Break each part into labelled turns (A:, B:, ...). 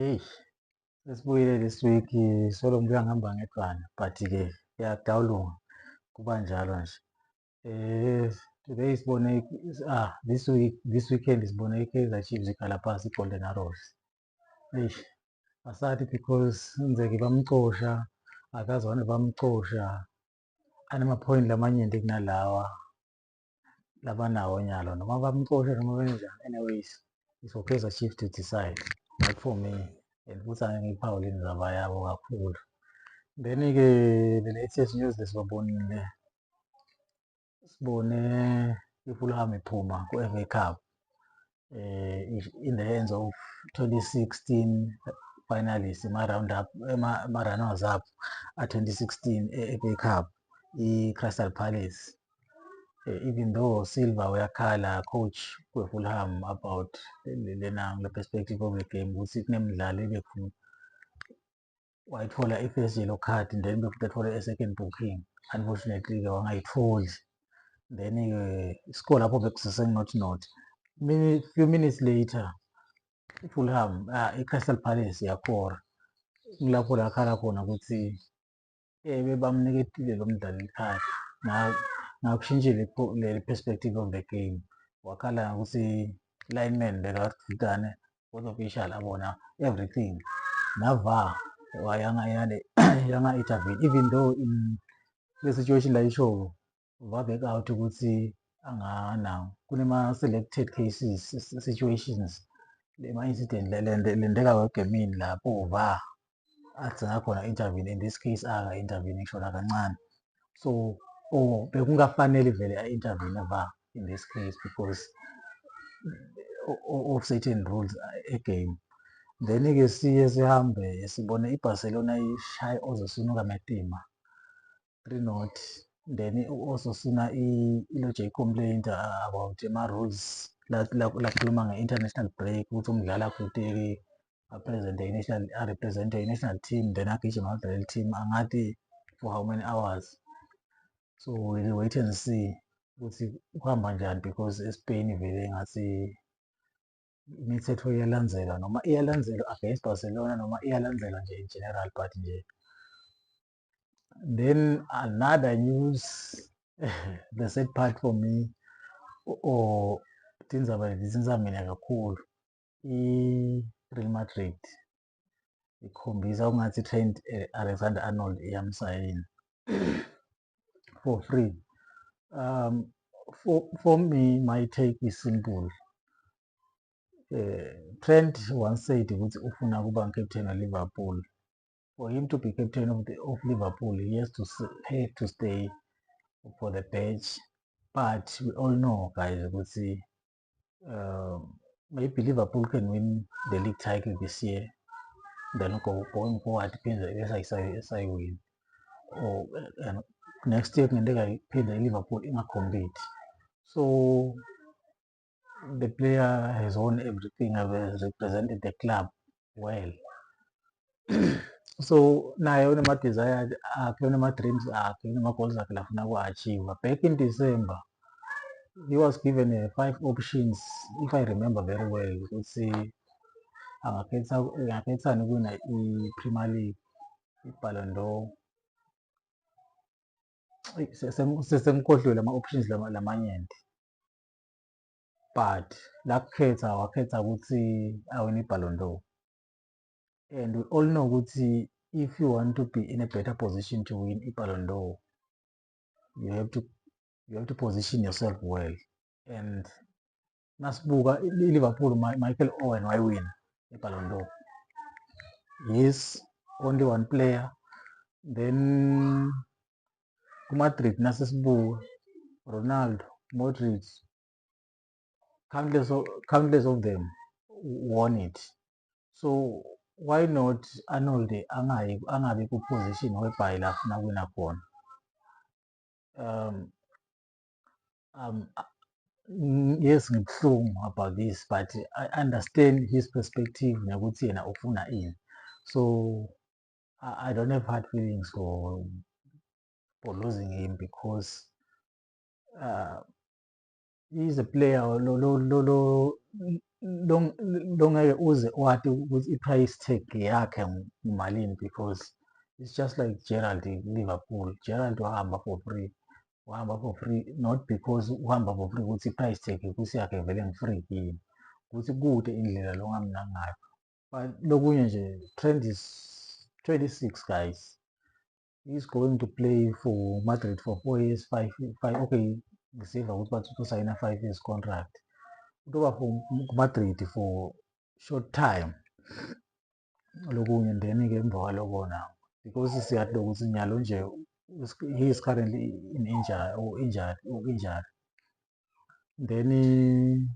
A: Eyi, sesibuyile this week, solo ngibuya ngihamba ngedwana, but-ke kuyadawulunga, kuba njalo nje. Today sibone, this week, this weekend sibone i-Kaizer Chiefs ikhala phasi i-Golden Arrows. Eish, asathi because Nzeki bamcosha, akazwane bamcosha, anema-point lamanyenti kunalawa labanawo nyalo, noma bamcosha noma benjani. Anyways, it's for Kaizer Chiefs to decide, not for me, and futhi angeke ngiyiphawule indzaba yabo kakhulu. Then-ke the latest news lesibabonile, sibone i-Fulham iphuma ku-FA Cup in the hands of 2016 finalists, ema-round up, ema-runners up a-2016 e-FA Cup, i-Crystal Palace. Even though Silva uyakhala, coach we-Fulham, about lena le perspective of the game, ukuthi kunemidlalo ebekufuna wayithola i-first yellow card, then bekuthi athole a-second booking, unfortunately-ke wangayitholi. Then-ke iscore lapho bekusese-nought nought. Few minutes later i-Fulham, i-Crystal Palace yakora. Kulapho la akhala khona ukuthi bebamniketile lo mdlali ikhadi, ngakushintshile le perspective of the game. Wakhala ngokuthi lineman bekadudane, both official abona everything, na-VAR yanga intervene, even though in le situation la isho VAR back out ukuthi angana kunema selected cases, situations, lema incident lenteka egemini lapho VAR adzinga khona intervene. In this case aka intervene ngisho nakancane, so or bekungafanele vele a-intervene VAR in this case because of certain rules e-game. Then-ke siye sihambe sibone i-Barcelona ishaya i-Osasuna kaMetima 3-0. Then u-Osasuna iloje i-complaint about ama-rules lakhuluma nge-international break, ukuthi umdlali akuhluteki a-present-e i-national, a-represent-e i-national team, then agijime ayodlalela i-team angathi for how many hours. So we'll wait and see ukuthi kuhamba njani, because eSpain vele ngathi imithetho iyalandzelwa, noma iyalandzelwa against Barcelona, noma iyalandzelwa nje in general. But nje then another news, the sad part for me, or tindzaba letitsintsa mina kakhulu, i-Real Madrid ikhombisa ungathi Trent Alexander-Arnold iyamsayina for free. For me, my take is simple. Trent once said ukuthi ufuna kuba captain we-Liverpool. For him to be captain of Liverpool, he has to have to stay for the bench. But we all know, guys, ukuthi maybe Liverpool can win the league title this year, then going forward iphinde bese ayisayiwina, or and next year kungenteka iphinde i-Liverpool inga-compete. So the player has won everything, has represented the club well, so naye unema-desire akhe, unema-dreams akhe, unema-goals akhe lafuna ku-achieve. Back in December he was given five options, if I remember very well, ukuthi angakhetha, angakhethani kuwina i-Premier League, i-Ballon d'Or. Sengikhohliwe lama-options lamanyenti, but lakukhetha wakhetha ukuthi awine i-Ballon d'Or. And we all know ukuthi if you want to be in a better position to win i-Ballon d'Or, you have to position yourself well. And nasibuka i-Liverpool, Michael Owen wayiwina i-Ballon d'Or. Yes, only one player. Then ku-Madrid nasesibuka Ronaldo, Modric, countless of them won it. So why not Arnold angayi, angabi ku-position whereby la afuna kuwina khona? Yes, ngibuhlungu about this, but I understand his perspective nokuthi yena ufuna ini. So I don't have hard feelings for losing him because He's a player lo longeke uze wati ukuthi i-price tag yakhe ngumalini, because it's just like Gerrard, Liverpool. Gerrard wahamba for free, wahamba for free, not because uhamba for free ukuthi i-price tag ukuthi yakhe vele ngi-free yini, ukuthi kude indlela lo ngamnaka ngayo. But lokunye nje, Trent is 26, guys. He's going to play for Madrid for 4 years, five, five. Okay, ngisiva ukuthi bathi usayina 5 years contract, utoba for Madrid for short time lokunye. Then-ke emva kwaloko na, because siyazi ukuthi nyalo nje he is currently in injury or injured or injured. Then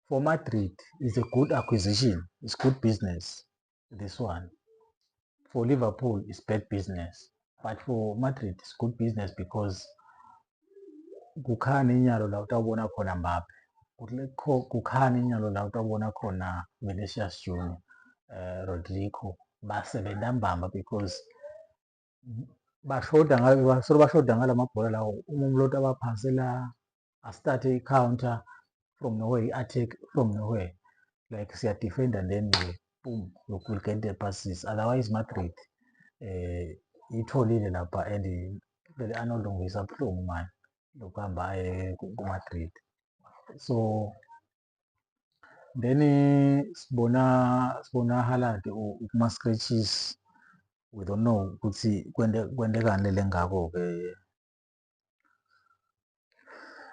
A: for Madrid is a good acquisition, it's good business, this one. For Liverpool it's bad business, but for Madrid it's good business, because kukhona inyalo la utawubona khona Mbappe, kukhona inyalo la utawubona khona Vinicius Junior, Rodrigo basebenza mbamba, because bashoda ngalo, solo bashoda ngalamabhola lawo. Uma umuntu abaphasela astarte i-counter from nowhere, i-attack from nowhere, like siya-defend and then boom, you will get the passes. Otherwise Madrid itholile lapha, and vele Arnold ungizwisa buhlungu mani lokuhamba aye ku-Madrid. So then sibona Haaland kuma-scratches. We don't know ukuthi kwentekani lele ngako-ke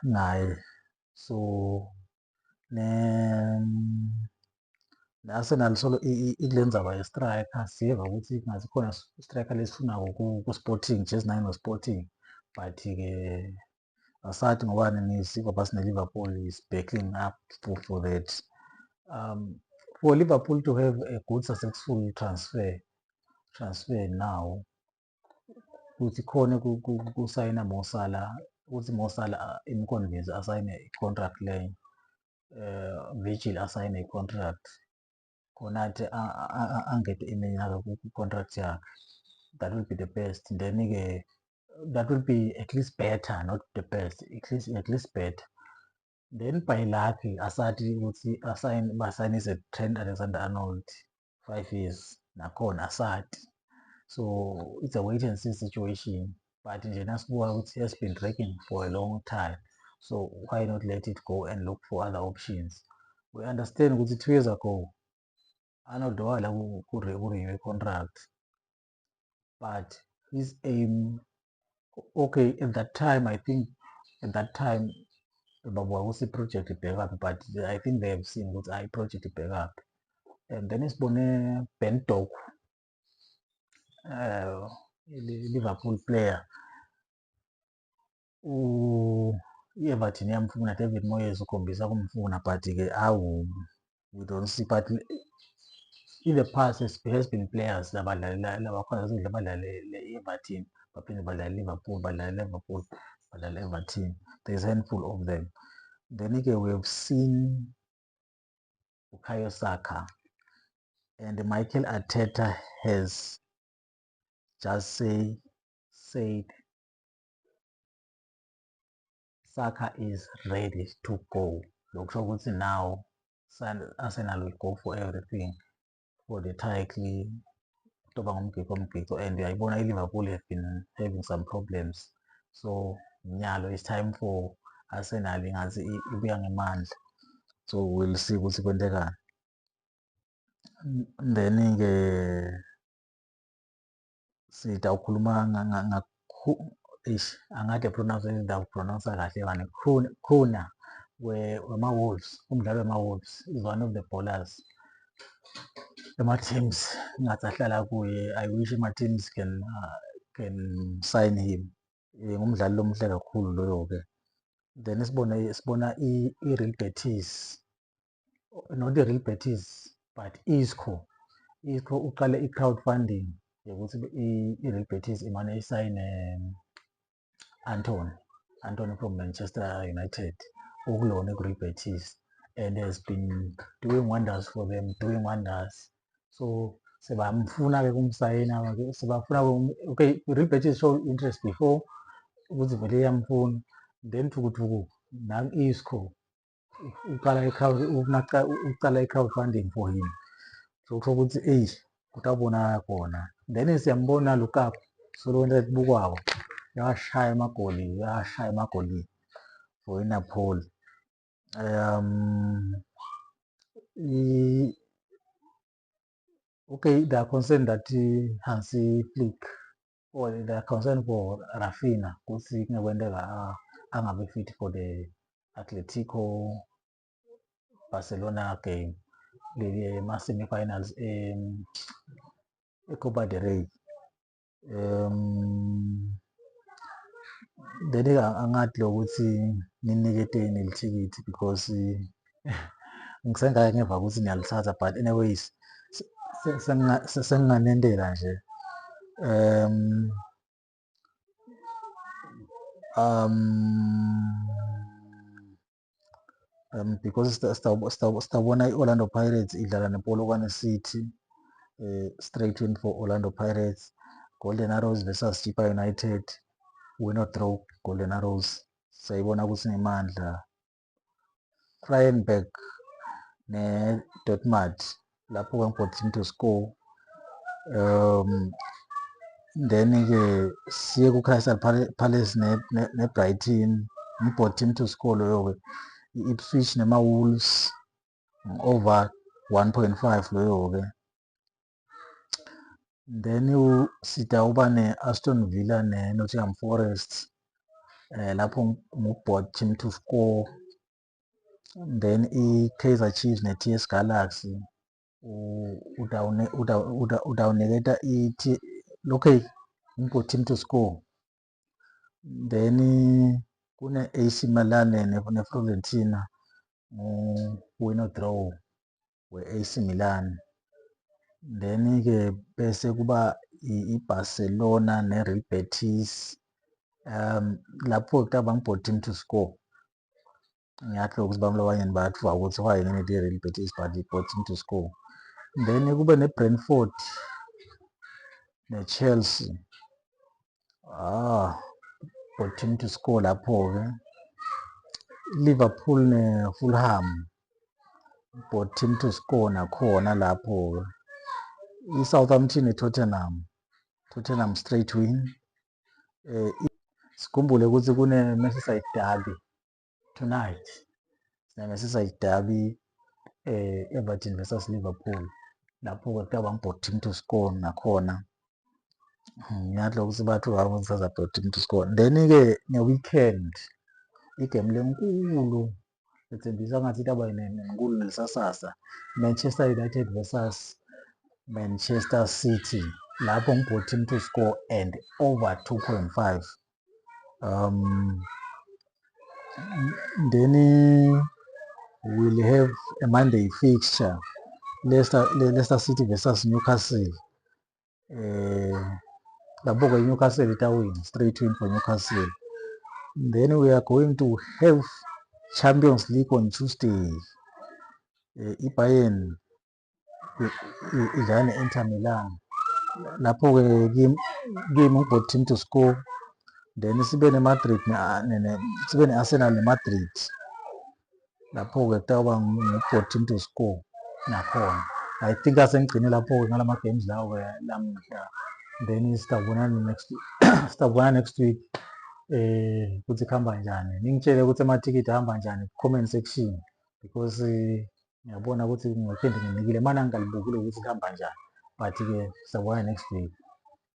A: ngaye. So ne ne-Arsenal solo ikule ndzaba ye-striker. Siva ukuthi ngathi khona striker lesifunako ku-Sporting, jezi 9 we-Sporting, but-ke asathi ngobani. Ngisiva basi ne-Liverpool is backing up for that. For Liverpool to have a good successful transfer now, ukuthi khone kusayina Mo Salah, ukuthi Mo Salah imconvince asayine i-contract leyo, Virgil asayine i-contract khona athi angete iminyaka ku-contract yakhe, that will be the best. Then-ke that will be at least better, not the best, at least better. Then by luck asathi ukuthi asayine, basayinise Trent Alexander-Arnold 5 years nakhona asathi. So it's a wait and see situation, but nje nasibuka ukuthi has been dragging for a long time, so why not let it go and look for other options? We understand ukuthi 2 years ago Arnold wala ku-renew contract, but his aim, okay, at that time, I think at that time babuka ukuthi i-project ibhekaphi, but I think they have seen ukuthi hayi, i-project ibhekaphi. And then sibone Ben Doak, Liverpool player, i-Everton iyamfuna. David Moyes ukhombisa kumfuna, but-ke awu, we don't see. But in the past has been players labadlalela labakhona abadlalele i-Everton, baphinde badlale Liverpool, badlale Liverpool, badlale Everton. There's a handful of them. Then-ke we have seen Bukayo Saka, and Mikel Arteta has just said Saka is ready to go. Lokusho ukuthi now Arsenal will go for everything for the title, kutoba ngumgico umgico. And uyayibona i-Liverpool have been having some problems, so nyalo it's time for Arsenal, ingathi ibuya ngemandla. So we'll see ukuthi kwentekani. Then-ke sitawukhuluma, eish, angade pronounce, ngidawupronounce kahle bani, Cunha wema-Wolves, umdlali wema-Wolves, is one of the ballers ema-teams ngathi ahlala kuye. I wish ama-teams can sign him. Ngumdlali lomuhle kakhulu loyo-ke. Then sibone sibona i-Real Betis, not i-Real Betis but Isco. Isco uqale i-crowdfunding yokuthi i-Real Betis imane isayine Antony from Manchester United, ukulona ku-Real Betis, and has been doing wonders for them, doing wonders. So sebamfuna-ke kumsayina, sebafuna. Okay, Real Betis show interest before ukuthi vele iyamfuna, then thukuthuku Naku-Isco uqala ucala i-crowdfunding for him, so kusho ukuthi eyi, kutawubonakala khona. Then siyambona Lukaku solo wenta ekubukwako, uyawashaya emagoli, uyawashaya emagoli for iNapoli. Okay, they are concerned that Hansi Flick or they are concerned for Raphinha kutsi kungekwenteka angabi fit for the Atletico Barcelona game leli ema-semi-finals e-Copa del Rey. Then angati lokuthi niniketeni lithikithi because ngisengake ngeva ukuthi niyalithatha, but anyways senginganendela nje. Because sitabona i-Orlando Pirates idlala nePolokwane City, straight win for Orlando Pirates. Golden Arrows versus Chippa United, win or draw Golden Arrows, siyayibona ukuthi inemandla. Freiburg ne-Dortmund, lapho ke both team to score. Then-ke siye ku-Crystal Palace ne-Brighton, both team to score loyo-ke. I-Ipswich nema-Wolves, over 1.5 loyo-ke. Then sitawuba ne-Aston Villa ne-Nottingham Forest, lapho ngu-both team to score. Then i-Kaizer Chiefs ne-TS Galaxy, utawuniketa okay, both team to score. Then kune-AC Milan ne-Fiorentina, win or draw we-AC Milan. Then-ke bese kuba i-Barcelona ne-Real Betis, lapho kutawuba ngu-both team to score. Ngiyakho ukuthi bami labanye bayathuka ukuthi why nginike i-Real Betis, but both team to score. Then kube ne-Brentford ne-Chelsea, both team to score lapho-ke. Liverpool ne-Fulham, both team to score nakhona lapho-ke. I-Southampton ne-Tottenham, Tottenham straight win. Sikhumbule ukuthi kune-Merseyside derby tonight, sine-Merseyside derby, Everton versus Liverpool, lapho-ke kutawuba ngu-both team to score nakhona. Ngiyazi ukuthi bathuka ukuthi both team to score. Then-ke nge-weekend igame lenkulu ethembisa ngathi itawuba nenkulu nelisasasa, Manchester United versus Manchester City, lapho ngu-both team to score and over 2.5. Then we'll have a Monday fixture, Leicester City versus Newcastle. Lapho-ke Newcastle itawina, straight win for Newcastle. Then we are going to have Champions League on Tuesday. I-Bayern idlala ne-Inter Milan. Lapho-ke kimi both team to score. Then sibe ne-Madrid, sibe ne-Arsenal ne-Madrid. Lapho-ke kutawuba ngu-both team to score nakhona. I think asengigcine lapho-ke ngalama games lawo-ke lamuhla. Then sitawubonana next week ukuthi kuhamba kanjani. Ningitshele ukuthi amathikithi ahamba kanjani ku-comment section because ngiyabona ukuthi ngiphinde nginikile mana ngingalibuki ukuthi kuhamba kanjani. But-ke sitawubonana next week.